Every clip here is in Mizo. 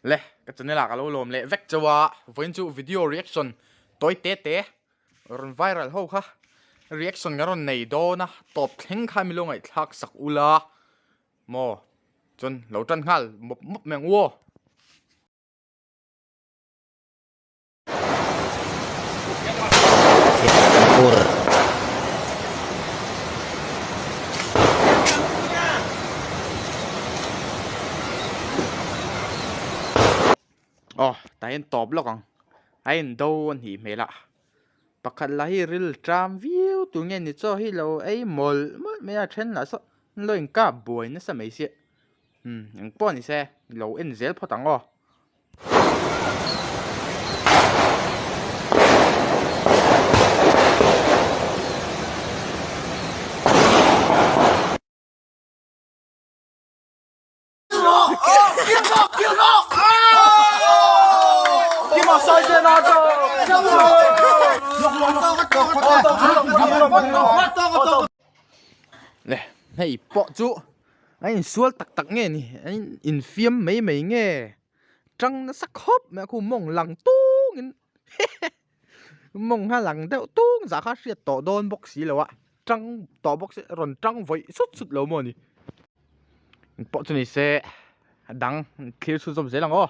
Le ka channel ah ka lo lawm leh vek chauh a, vawiin chu video reaction tawi te te rawn viral ho kha reaction ka rawn nei dawn a, tawp thleng kha mi lo ngaihthlak sak ula maw chuan lo tan nghal mawp mawp mai ang u aw. Aw tah hian tawp lawk ang a in do a hnih hmel a pakhat lah hi ril ṭam viau tur nge ni chaw hi lo ei mawlh mawlh mai a then lah saw an lo inkap buai nasa mai sia umm engpawh ni se lo en zel phawt ang aw. Le hei pawh chu a insual tak tak nge ni a infiam mai mai nge tang nasa khawp mai a khu mawng lang tung in mawng kha lang deuh tung zah kha hriat tawh dawn bawk si lo a tang tawh bawk si rawn tang vawih sut sut lo maw ni pawh chu ni se a dang thlir chhun zawm zel ang aw.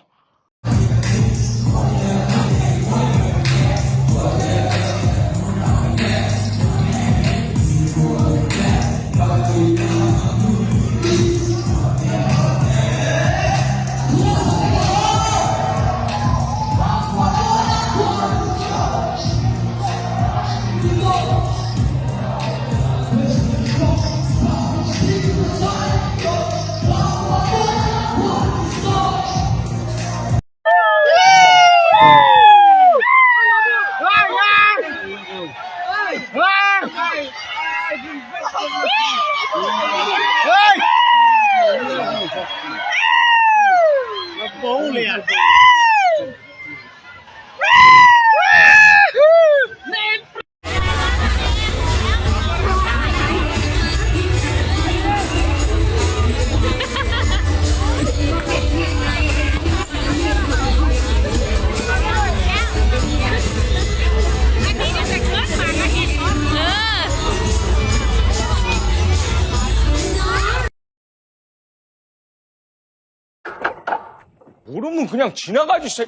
모르면 그냥 지나가지, 새.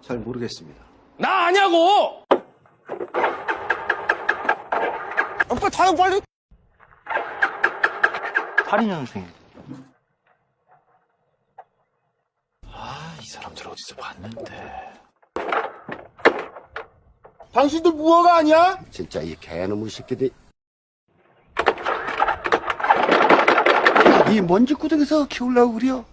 잘 모르겠습니다. 나 아냐고! 아빠 타요, 빨리! 82년생. 아, 이 사람들 어디서 봤는데. 당신들 무어가 아니야? 진짜 이 개놈의 새끼들. 이 먼지 구덩이에서 키우려고 그래요?